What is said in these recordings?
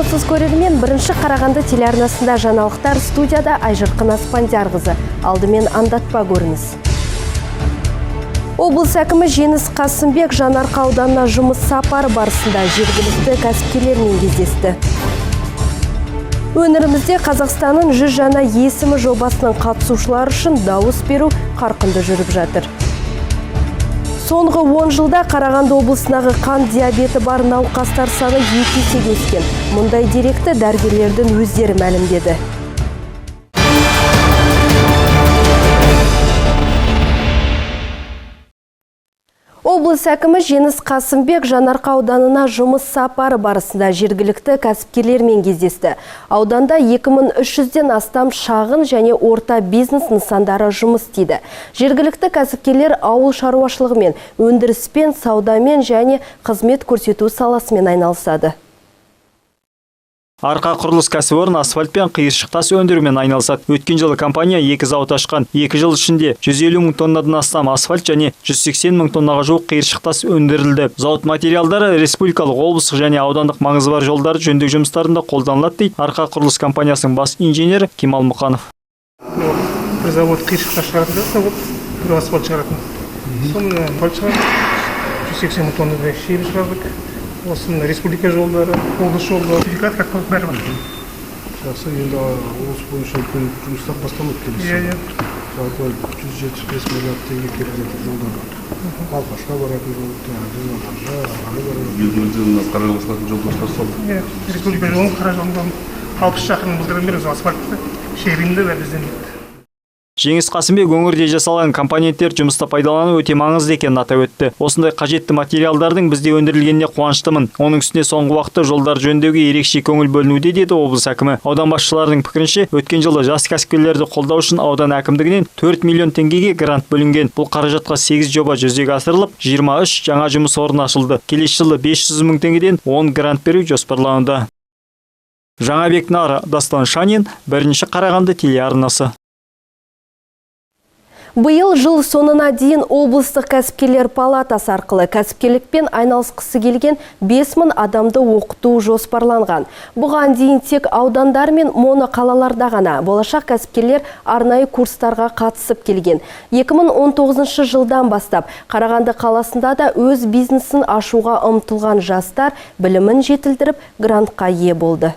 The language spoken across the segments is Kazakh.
Армысыз көрермен, бірінші Қарағанды телеарнасында жаңалықтар, студияда Айжырқын Аспандиярқызы. Алдымен аңдатпа көрініс. Облыс әкімі Жеңіс Қасымбек Жанарқа ауданына жұмыс сапары барысында жергілікті кәсіпкерлермен кездесті. Өңірімізде Қазақстанның 100 жаңа есімі жобасының қатысушылары үшін дауыс беру қарқынды жүріп жатыр. Соңғы 10 жылда Қарағанды облысындағы қан диабеті бар науқастар саны 2 есеге өскен. Мұндай деректі дәрігерлердің өздері мәлімдеді. Облыс әкімі Жеңіс Қасымбек Жанарқа ауданына жұмыс сапары барысында жергілікті кәсіпкерлермен кездесті. Ауданда 2300-ден астам шағын және орта бизнес нысандары жұмыс істейді. Жергілікті кәсіпкерлер ауыл шаруашылығымен, өндіріспен, саудамен және қызмет көрсету саласымен айналысады. Арқа құрылыс кәсіпорны асфальт пен қиыршық тас өндірумен айналысады. Өткен жылы компания 2 зауыт ашқан. 2 жыл ішінде 150 мың тоннадан астам асфальт және 180 мың тоннаға жуық қиыршық тас өндірілді. Зауыт материалдары республикалық, облыстық және аудандық маңызы бар жолдарды жөндеу жұмыстарында қолданылады, дейді Арқа құрылыс компаниясының бас инженері Кемал Мұқанов. Бір завод қиыршық тас шығаратын завод, бір асфальт шығаратын. Соны асфальт шығардық, 180 мың тоннадай щебень шығардық. Осыны республика жолдары, облыс жолдары, сертификат как бәрі бар. Жақсы, енді облыс бойынша үлкен жұмыстар басталады келесі. Иә. Жалпы 175 миллиард теңге керек жатыр жолдарға. Балқашқа баратын жол, Жезқазғанға, Арқаға баратын. Елімізде мына Қаражал салатын жолдастар салды. Иә, республика жолын, қара жолын 60 шақырым былтырдан бері асфальтты, щебенді бәрі бізден кетті. Жеңіс Қасымбек өңірде жасалған компоненттер жұмыста пайдалану өте маңызды екенін атап өтті. Осындай қажетті материалдардың бізде өндірілгеніне қуаныштымын. Оның үстіне соңғы уақытта жолдар жөндеуге ерекше көңіл бөлінуде, деді облыс әкімі. Аудан басшыларының пікірінше, өткен жылы жас кәсіпкерлерді қолдау үшін аудан әкімдігінен 4 миллион теңгеге грант бөлінген. Бұл қаражатқа 8 жоба жүзеге асырылып, 23 жаңа жұмыс орны ашылды. Келесі жылы 500 мың теңгеден 10 грант беру жоспарлануда. Жаңабек Нар, Дастан Шанин, бірінші Қарағанды телеарнасы. Биыл жыл соңына дейін облыстық кәсіпкерлер палатасы арқылы кәсіпкерлікпен айналысқысы келген 5000 адамды оқыту жоспарланған. Бұған дейін тек аудандар мен моноқалаларда ғана болашақ кәсіпкерлер арнайы курстарға қатысып келген. 2019 жылдан бастап Қарағанды қаласында да өз бизнесін ашуға ұмтылған жастар білімін жетілдіріп грантқа ие болды.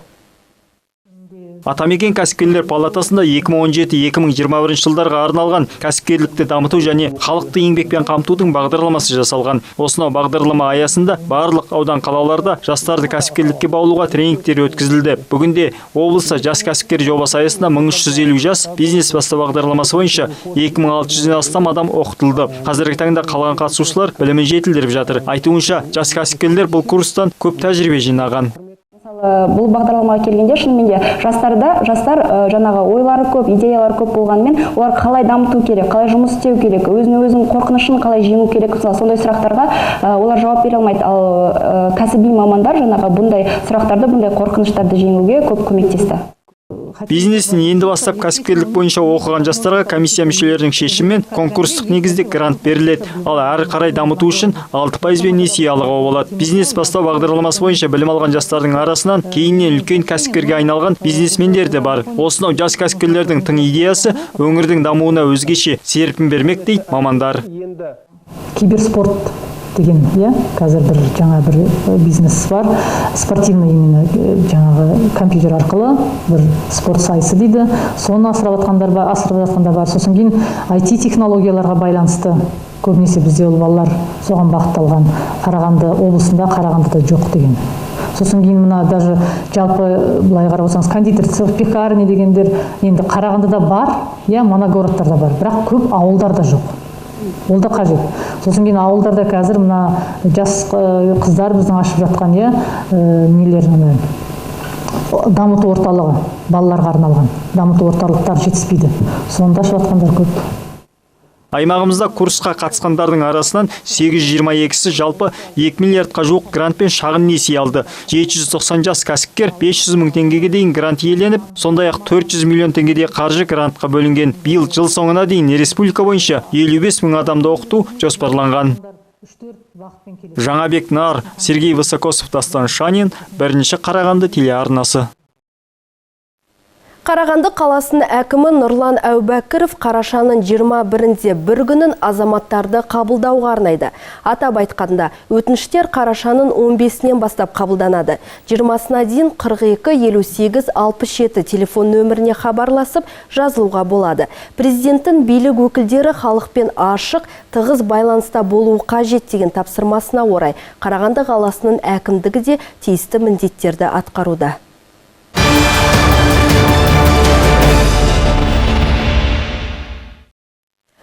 Атамекен кәсіпкерлер палатасында 2017-2021 жылдарға арналған кәсіпкерлікті дамыту және халықты еңбекпен қамтудың бағдарламасы жасалған. Осынау бағдарлама аясында барлық аудан қалаларда жастарды кәсіпкерлікке баулуға тренингтер өткізілді. Бүгінде облыста жас кәсіпкер жобасы аясында 1350 жас бизнес бастау бағдарламасы бойынша 2600-ден астам адам оқытылды. Қазіргі таңда қалған қатысушылар білімін жетілдіріп жатыр. Айтуынша, жас кәсіпкерлер бұл курстан көп тәжірибе жинаған. Бұл бағдарламаға келгенде шынымен де жастар жаңағы ойлары көп, идеялары көп болғанымен, олар қалай дамыту керек, қалай жұмыс істеу керек, өзін қорқынышын қалай жеңу керек, мысалы сондай сұрақтарға олар жауап бере алмайды. Ал кәсіби мамандар жаңағы бұндай сұрақтарды, бұндай қорқыныштарды жеңуге көп көмектесті. Бизнесін енді бастап кәсіпкерлік бойынша оқыған жастарға комиссия мүшелерінің шешімімен конкурстық негізде грант беріледі. Ал әрі қарай дамыту үшін 6%-бен несие алуға болады. Бизнес бастау бағдарламасы бойынша білім алған жастардың арасынан кейіннен үлкен кәсіпкерге айналған бизнесмендер де бар. Осынау жас кәсіпкерлердің тың идеясы өңірдің дамуына өзгеше серпін бермек, дейді мамандар. Киберспорт деген, иә, қазір бір жаңа бір бизнес бар, спортивный именно жаңағы компьютер арқылы бір спорт сайысы дейді, соны асырап жатқандар бар, асырап жатқандар бар. Сосын кейін IT технологияларға байланысты көбінесе бізде ол балалар соған бағытталған. Қарағанды облысында, Қарағандыда жоқ деген. Сосын кейін мына даже жалпы былай қарап отырсаңыз, кондитер цех, пекарня дегендер енді Қарағандыда бар, иә, моногородтарда бар, бірақ көп ауылдарда жоқ. Ол да қажет. Сосын кейін ауылдарда қазір мына жас қыздар біздің ашып жатқан, иә, нелер, ана дамыту орталығы, балаларға арналған дамыту орталықтары жетіспейді. Соны да ашып жатқандар көп. Аймағымызда курсқа қатысқандардың арасынан 822-сі жалпы 2 миллиардқа жуық грант пен шағын несие алды. 790 жас кәсіпкер 500 мың теңгеге дейін грант иеленіп, сондай-ақ 400 миллион теңгедей қаржы грантқа бөлінген. Биыл жыл соңына дейін республика бойынша 55 мың адамды оқыту жоспарланған. 3-4 бағытпен келеді. Жаңабек Нар, Сергей Высокосов, Дастан Шанин, Бірінші Қарағанды телеарнасы. Қарағанды қаласының әкімі Нұрлан Әубәкіров қарашаның 21-інде бір күнін азаматтарды қабылдауға арнайды. Атап айтқанда, өтініштер қарашаның 15-інен бастап қабылданады. 20-сына дейін 42 58 67 телефон нөміріне хабарласып жазылуға болады. Президенттің билік өкілдері халықпен ашық, тығыз байланыста болуы қажет деген тапсырмасына орай Қарағанды қаласының әкімдігі де тиісті міндеттерді атқаруда.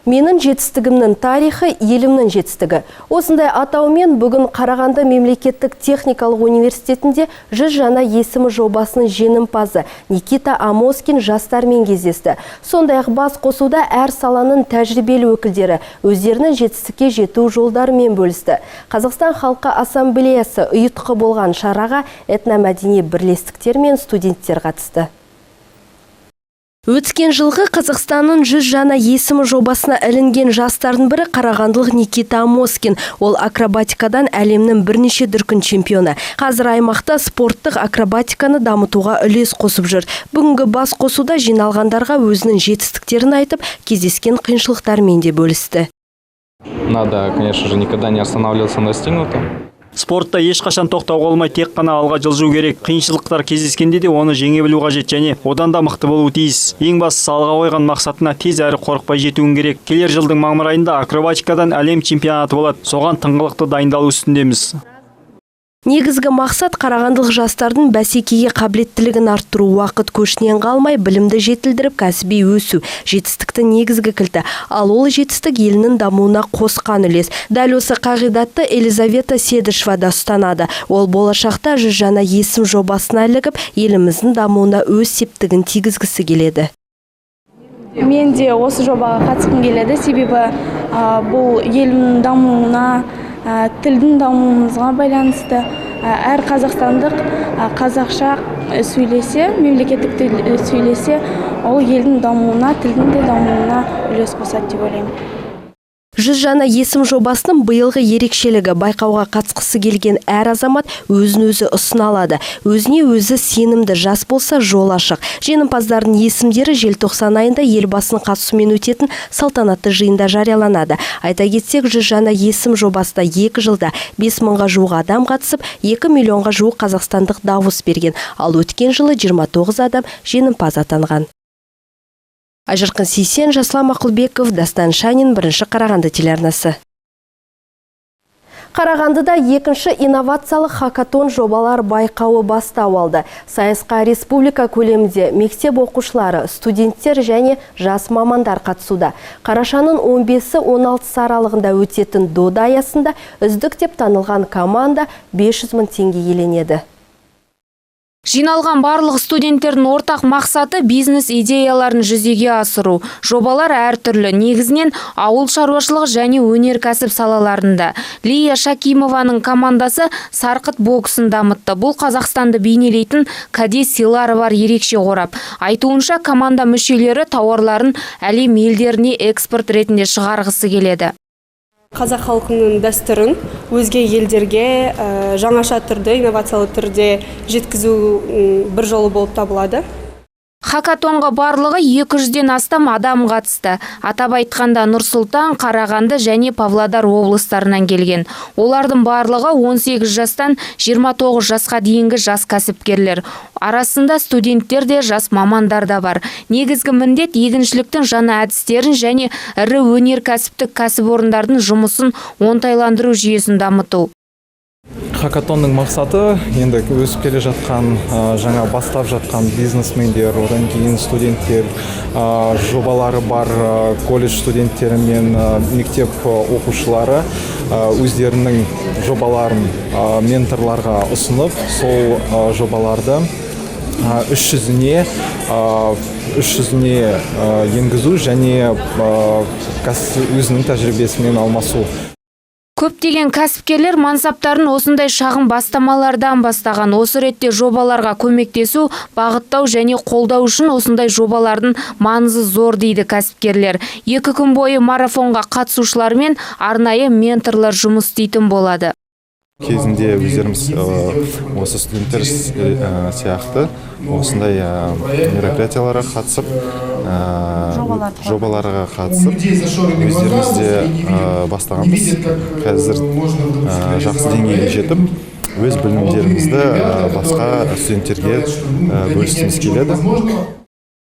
Менің жетістігімнің тарихы, елімнің жетістігі. Осындай атаумен бүгін Қарағанды мемлекеттік техникалық университетінде 100 жаңа есімі жобасының жеңімпазы Никита Амоскин жастармен кездесті. Сондай-ақ бас қосуда әр саланың тәжірибелі өкілдері өздерінің жетістікке жету жолдарымен бөлісті. Қазақстан халқы ассамблеясы ұйытқы болған шараға этномәдени бірлестіктер мен студенттер қатысты. Өткен жылғы Қазақстанның 100 жаңа есімі жобасына ілінген жастардың бірі қарағандылық Никита Амоскин. Ол акробатикадан әлемнің бірнеше дүркін чемпионы. Қазір аймақта спорттық акробатиканы дамытуға үлес қосып жүр. Бүгінгі бас қосуда жиналғандарға өзінің жетістіктерін айтып, кездескен қиыншылықтармен де бөлісті. Надо, конечно же, никогда не останавливаться на достигнутом. Спортта ешқашан тоқтауға болмай, тек қана алға жылжу керек. Қиыншылықтар кездескенде де оны жеңе білу қажет және одан да мықты болу тиіс. Ең бастысы алға қойған мақсатына тез әрі қорықпай жетуің керек. Келер жылдың мамыр айында акробатикадан әлем чемпионаты болады. Соған тыңғылықты дайындалу үстіндеміз. Негізгі мақсат қарағандылық жастардың бәсекеге қабілеттілігін арттыру, уақыт көшінен қалмай білімді жетілдіріп кәсіби өсу, жетістіктің негізгі кілті. Ал ол жетістік елінің дамуына қосқан үлес. Дәл осы қағидатты Елизавета Седышева да ұстанады. Ол болашақта 100 жаңа есім жобасына ілігіп, еліміздің дамуына өз септігін тигізгісі келеді. Мен де осы жобаға қатысқым келеді, себебі бұл елімнің дамуына, тілдің дамуымызға байланысты. Әр қазақстандық қазақша сөйлесе, мемлекеттік тіл сөйлесе, ол елдің дамуына, тілдің де дамуына үлес қосады деп ойлаймын. 100 жаңа есім жобасының биылғы ерекшелігі байқауға қатысқысы келген әр азамат өзін өзі ұсына алады. Өзіне өзі сенімді жас болса жол ашық. Жеңімпаздардың есімдері желтоқсан айында елбасының қатысуымен өтетін салтанатты жиында жарияланады. Айта кетсек, 100 жаңа есім жобасына 2 жылда 5 мыңға жуық адам қатысып, 2 миллионға жуық қазақстандық дауыс берген. Ал өткен жылы 29 адам жеңімпаз атанған. Айжарқын Сейсен, Жаслан Мақұлбеков, Дастан Шанин, Бірінші Қарағанды телеарнасы. Қарағандыда екінші инновациялық хакатон жобалар байқауы бастау алды. Сайысқа республика көлемінде мектеп оқушылары, студенттер және жас мамандар қатысуда. Қарашаның 15-і 16-сы аралығында өтетін дода аясында үздік деп танылған команда 500 мың теңге иеленеді. Жиналған барлық студенттердің ортақ мақсаты бизнес идеяларын жүзеге асыру. Жобалар әртүрлі, негізінен ауыл шаруашылығы және өнеркәсіп салаларында. Лия Шакимованың командасы сарқыт боксын дамытты. Бұл Қазақстанды бейнелейтін кәде сыйлары бар ерекше қорап. Айтуынша, команда мүшелері тауарларын әлем елдеріне экспорт ретінде шығарғысы келеді. Қазақ халқының дәстүрін өзге елдерге жаңаша түрде, инновациялы түрде жеткізу бір жолы болып табылады. Хакатонға барлығы 200-ден астам адам қатысты. Атап айтқанда, Нұр-Сұлтан, Қарағанды және Павлодар облыстарынан келген. Олардың барлығы 18 жастан 29 жасқа дейінгі жас кәсіпкерлер. Арасында студенттер де, жас мамандар да бар. Негізгі міндет егіншіліктің жаңа әдістерін және ірі өнеркәсіптік кәсіпорындардың жұмысын оңтайландыру жүйесін дамыту. Хакатонның мақсаты енді өсіп келе жатқан, жаңа бастап жатқан бизнесмендер, одан кейін студенттер, жобалары бар колледж студенттері мен мектеп оқушылары өздерінің жобаларын менторларға ұсынып, сол жобаларды іс жүзіне енгізу және өзінің тәжірибесімен алмасу. Көптеген кәсіпкерлер мансаптарын осындай шағын бастамалардан бастаған. Осы ретте жобаларға көмектесу, бағыттау және қолдау үшін осындай жобалардың маңызы зор дейді кәсіпкерлер. 2 күн бойы марафонға қатысушылармен арнайы менторлар жұмыс істейтін болады. Кезінде өздеріміз осы студенттер сияқты осындай мероприятияларға қатысып, жобаларға қатысып, өздеріміз де бастағанбыз. Қазір жақсы деңгейге жетіп, өз білімдерімізді басқа студенттерге бөліскіміз келеді.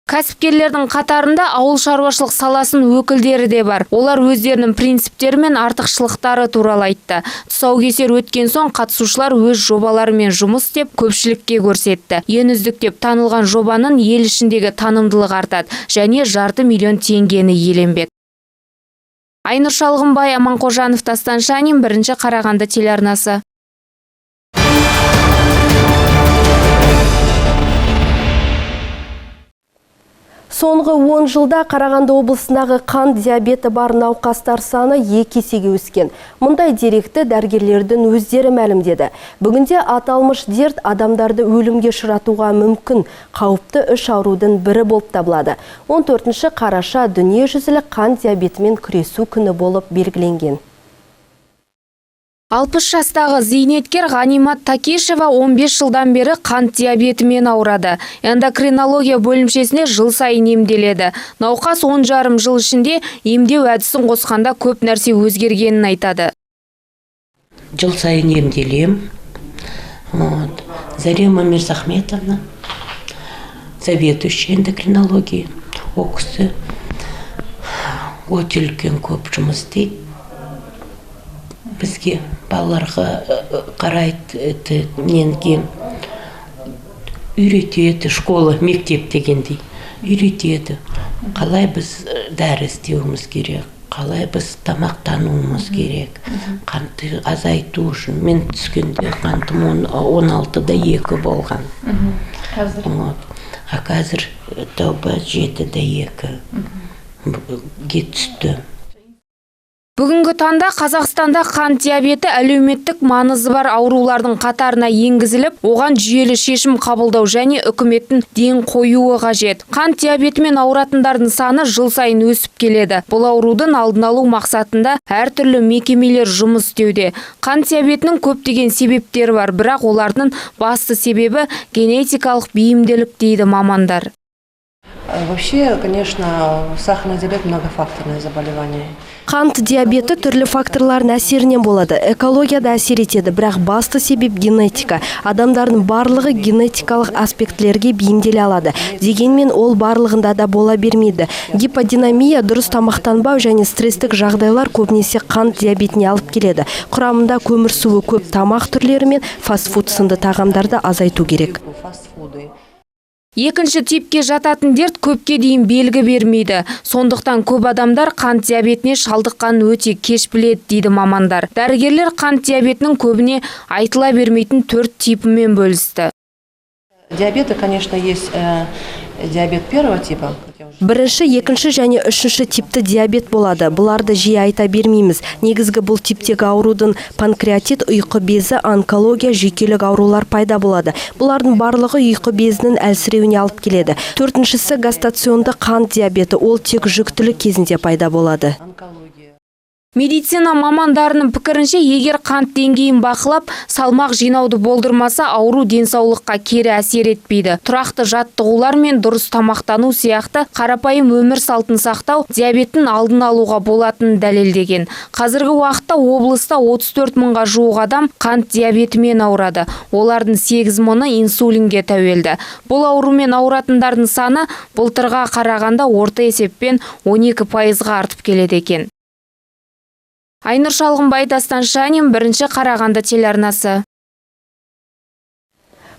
Кәсіпкерлердің қатарында ауыл шаруашылық саласының өкілдері де бар. Олар өздерінің принциптері мен артықшылықтары туралы айтты. Тұсаукесер өткен соң қатысушылар өз жобаларымен жұмыс істеп, көпшілікке көрсетті. Ең үздік деп танылған жобаның ел ішіндегі танымдылығы артады және 500 000 теңгені иеленбек. Айнұр Шалғынбай, Аманқожанов, Тастан Шанин, 1 Қарағанды телеарнасы. Соңғы 10 жылда Қарағанды облысындағы қант диабеті бар науқастар саны 2 есеге өскен. Мұндай деректі дәрігерлердің өздері мәлімдеді. Бүгінде аталмыш дерт адамдарды өлімге ұшыратуға мүмкін қауіпті 3 аурудың бірі болып табылады. 14 қараша дүниежүзілік қант диабетімен күресу күні болып белгіленген. 60 жастағы зейнеткер Ғанимат Такешева 15 жылдан бері қант диабетімен ауырады. Эндокринология бөлімшесіне жыл сайын емделеді. Науқас 10,5 жыл ішінде емдеу әдісін қосқанда көп нәрсе өзгергенін айтады. Жыл сайын емделем. Зарема Мирзахметовна, заведующая эндокринологии, ол кісі өте үлкен көп жұмыс істейді. Бізге балаларға қарайды, ненге үйретеді, школа, мектеп дегендей үйретеді. Қалай біз дәрі істеуіміз керек, қалай біз тамақтануымыз керек, қантты азайту үшін. Мен түскенде қантым 16,2 болған. А қазір тәуба 7,2-ге түсті. Бүгінгі таңда Қазақстанда қант диабеті әлеуметтік маңызы бар аурулардың қатарына енгізіліп, оған жүйелі шешім қабылдау және үкіметтің ден қоюы қажет. Қант диабетімен ауыратындардың саны жыл сайын өсіп келеді. Бұл аурудың алдын алу мақсатында әртүрлі мекемелер жұмыс істеуде. Қант диабетінің көптеген себептері бар, бірақ олардың басты себебі генетикалық бейімділік дейді мамандар. Вообще, конечно, сахарный диабет многофакторное заболевание. Қант диабеті түрлі факторлардың әсерінен болады. Экология да әсер етеді, бірақ басты себеп генетика. Адамдардың барлығы генетикалық аспектілерге бейімделе алады. Дегенмен ол барлығында да бола бермейді. Гиподинамия, дұрыс тамақтанбау және стресстік жағдайлар көбінесе қант диабетіне алып келеді. Құрамында көмірсуы көп тамақ түрлері мен фастфуд сынды тағамдарды азайту керек. Екінші типке жататын дерт көпке дейін белгі бермейді. Сондықтан көп адамдар қант диабетіне шалдыққанын өте кеш біледі дейді мамандар. Дәрігерлер қант диабетінің көбіне айтыла бермейтін 4 типімен бөлісті. Диабеты, конечно, есть диабет первого типа. Бірінші, екінші және үшінші типті диабет болады. Бұларды жиі айта бермейміз. Негізгі бұл типтегі аурудың панкреатит, ұйқы безі, онкология, жүйкелік аурулар пайда болады. Бұлардың барлығы ұйқы безінің әлсіреуіне алып келеді. Төртіншісі гастационды қант диабеті. Ол тек жүктілік кезінде пайда болады. Медицина мамандарының пікірінше, егер қант деңгейін бақылап, салмақ жинауды болдырмаса, ауру денсаулыққа кері әсер етпейді. Тұрақты жаттығулар мен дұрыс тамақтану сияқты қарапайым өмір салтын сақтау диабеттің алдын алуға болатынын дәлелдеген. Қазіргі уақытта облыста 34 мыңға жуық адам қант диабетімен ауырады. Олардың 8 мыңы инсулинге тәуелді. Бұл аурумен ауыратындардың саны былтырға қарағанда орта есеппен 12%-ға артып келеді екен. Айнұр Шалғынбай, Дастан Шанин, 1 Қарағанды телеарнасы.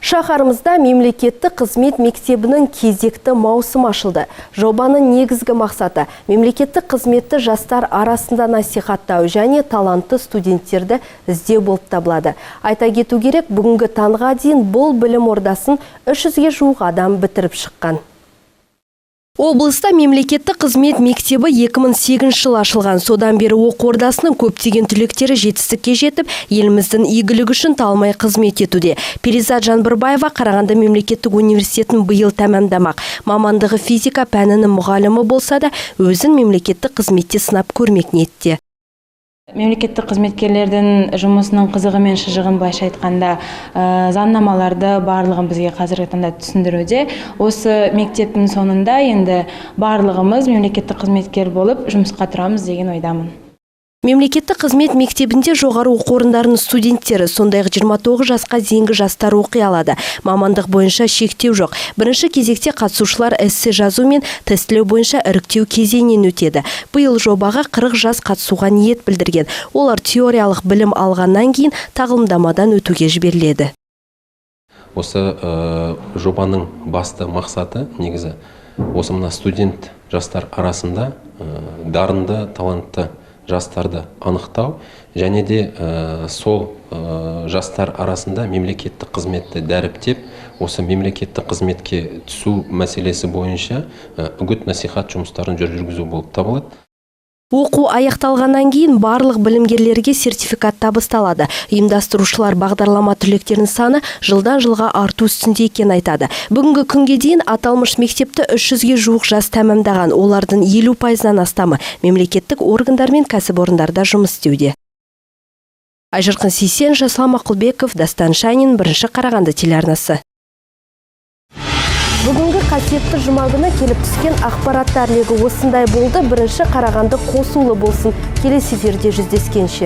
Шаһарымызда мемлекеттік қызмет мектебінің кезекті маусымы ашылды. Жобаның негізгі мақсаты мемлекеттік қызметті жастар арасында насихаттау және талантты студенттерді іздеу болып табылады. Айта кету керек, бүгінгі таңға дейін бұл білім ордасын 300-ге жуық адам бітіріп шыққан. Облыста мемлекеттік қызмет мектебі 2008 жылы ашылған. Содан бері оқу ордасының көптеген түлектері жетістікке жетіп, еліміздің игілігі үшін талмай қызмет етуде. Перизат Жанбырбаева Қарағанды мемлекеттік университетін биыл тәмамдамақ. Мамандығы физика пәнінің мұғалімі болса да, өзін мемлекеттік қызметте сынап көрмек ниетте. Мемлекеттік қызметкерлердің жұмысының қызығы мен шыжығын, былайша айтқанда, заңнамаларды барлығын бізге қазіргі таңда түсіндіруде. Осы мектептің соңында енді барлығымыз мемлекеттік қызметкер болып жұмысқа тұрамыз деген ойдамын. Мемлекеттік қызмет мектебінде жоғары оқу орындарының студенттері, сондай-ақ 29 жасқа дейінгі жастар оқи алады. Мамандық бойынша шектеу жоқ. Бірінші кезекте қатысушылар эссе жазу мен тестілеу бойынша іріктеу кезеңінен өтеді. Биыл жобаға 40 жас қатысуға ниет білдірген. Олар теориялық білім алғаннан кейін тағылымдамадан өтуге жіберіледі. Осы жобаның басты мақсаты негізі осы мына студент жастар арасында дарынды, талантты жастарды анықтау және де сол жастар арасында мемлекеттік қызметті дәріптеп, осы мемлекеттік қызметке түсу мәселесі бойынша үгіт насихат жұмыстарын жүргізу болып табылады. Оқу аяқталғаннан кейін барлық білімгерлерге сертификат табысталады. Ұйымдастырушылар бағдарлама түлектерінің саны жылдан жылға арту үстінде екенін айтады. Бүгінгі күнге дейін аталмыш мектепті 300-ге жуық жас тәмамдаған. Олардың 50%-нан астамы мемлекеттік органдар мен кәсіпорындарда жұмыс істеуде. Айжарқын Сейсен, Жасұлан Мақұлбеков, Дастан Шанин, Бірінші Қарағанды телеарнасы. Бүгінгі қасиетті жұма күні келіп түскен ақпараттар легі осындай болды. Бірінші Қарағанды қосулы болсын. Келесі эфирде жүздескенше.